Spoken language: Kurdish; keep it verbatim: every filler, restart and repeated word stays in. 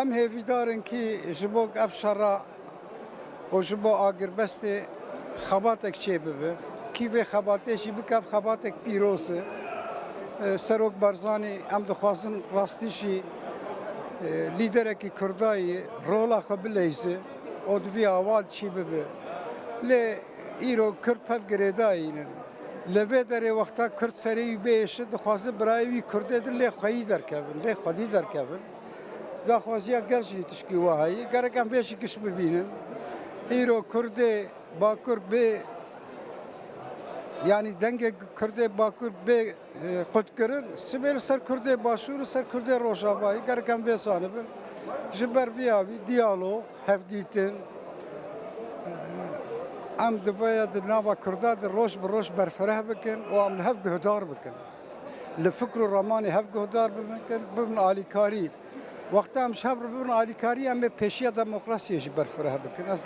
Em hêvîdar in kî ji bo ev şera û ji bo agirbestê xebatek çêbibe. Kî vê xebatê jî bike, ev xebatek pîroz e. E, Serok Barzanî, em dixwazin rastî jî, e, lîderekî Kurdayî rola xwe bileyze û di vî awa çî bibe. Lê îro Kurd pev girêdayî ne. Li vê derê wexta Kurd serê wî biêşe, dixwaze birayê wî Kurdê din lê xweyî derkevin, lê xwedî derkevin. Daxwaziya gel jî tişkî wa heye. Gerek em vê jî giş bibînin. Îro Kurdê Bakur bê, yanî dengê Kurdê Bakur bê, e, qutkirin, sibê li ser Kurdê Başûr û ser Kurdê Rojavayê. Gerek em vê zanibin. Ji ber vî avî diyalog, hevdîtin, em divê di nava Kurda de roj bi roj berfireh bikin û em li hev guhdar bikin. Li fikr û ramanê hev guhdar bikin, bibin alîkarî. Wexta em ji hev re bibin alîkarî, em ê pêşiya demokrasiyê jî berfireh bikin. Ez